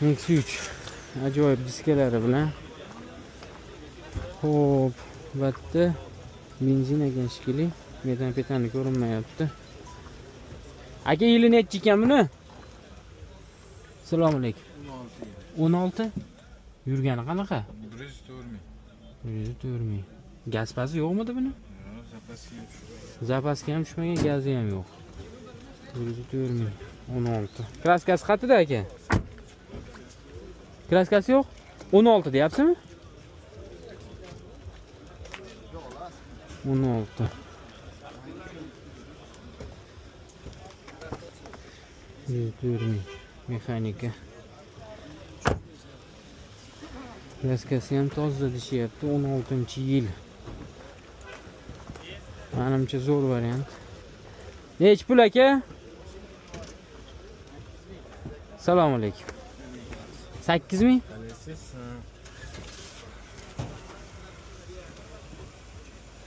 Nexia 3 ajoyib diskalari bilan. Xo'p, bu yerda benzin ekan shekilli, metan petani ko'rinmayapti. Aka, yili nechi ekan buni? Assalomu alaykum. 16. Yurgani qanaqa? 104 ming. 104 ming. Gaz pazi yo'qmidi buni? Yo'q, zapaska ham tushmagan. Zapaska ham tushmagan, gazi ham yo'q. 104 ming. 16. Kraskasi qatida aka? Kraskasi yo'q? 16 deyapsizmi? 16. 104 ming. Mexanika. Kraskasi ham toza deyishyapti. 16-yil. Menimcha zo'r variant. Nech pul aka? Assalomu alaykum. 8 ming?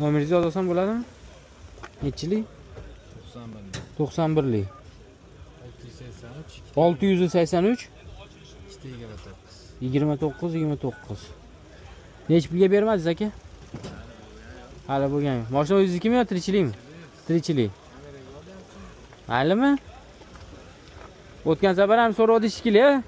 Nomeringizni yozsam bo'ladimi? Nechilik? 91. 91lik. 683 29 29. Nech pulga bermadingiz aka? Hali bo'lgan yo'q. Mashina o'zingiznikimi yo tirikchilikmi? Tirikchilik. Maylimi? O'tgan safar ham so'rovdi shekilli, a?